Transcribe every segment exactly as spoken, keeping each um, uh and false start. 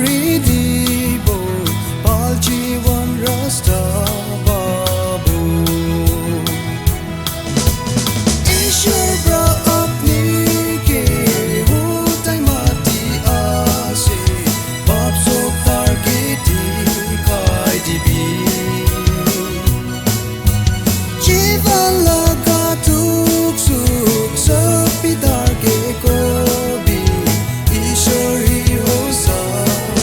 Pidibou pal jiwan rasta babou. Ishor pra apni ke hudai mati ase, bap soktar ke dikhai dibi. Jiwan laga duk suk sob pitar ke kobi, Ishor hi hosa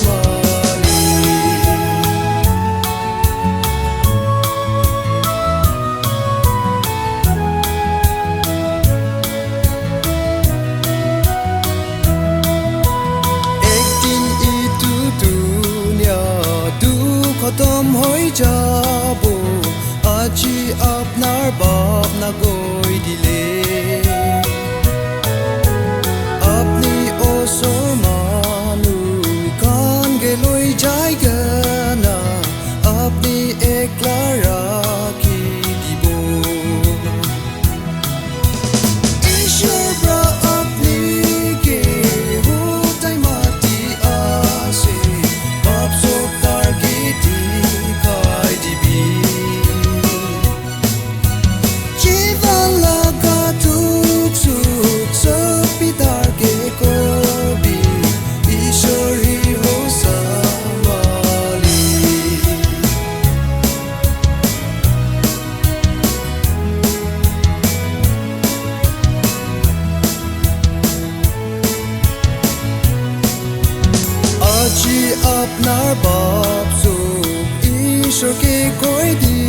malik. Ek din itu duniya duk khotom hoi jabo, aji apnar bap nagoi dile. Apni osor manu kán ke loi jaiga na, apni ekla rakhi dibo. Ishor pra apni ke hudai mati ase, bap soktar ke dikhai dibi. Jiwan laga duk suk sob pitar ke kobi, Ishor hi hosa malik. Aji apnar bap suk Ishor ke koi di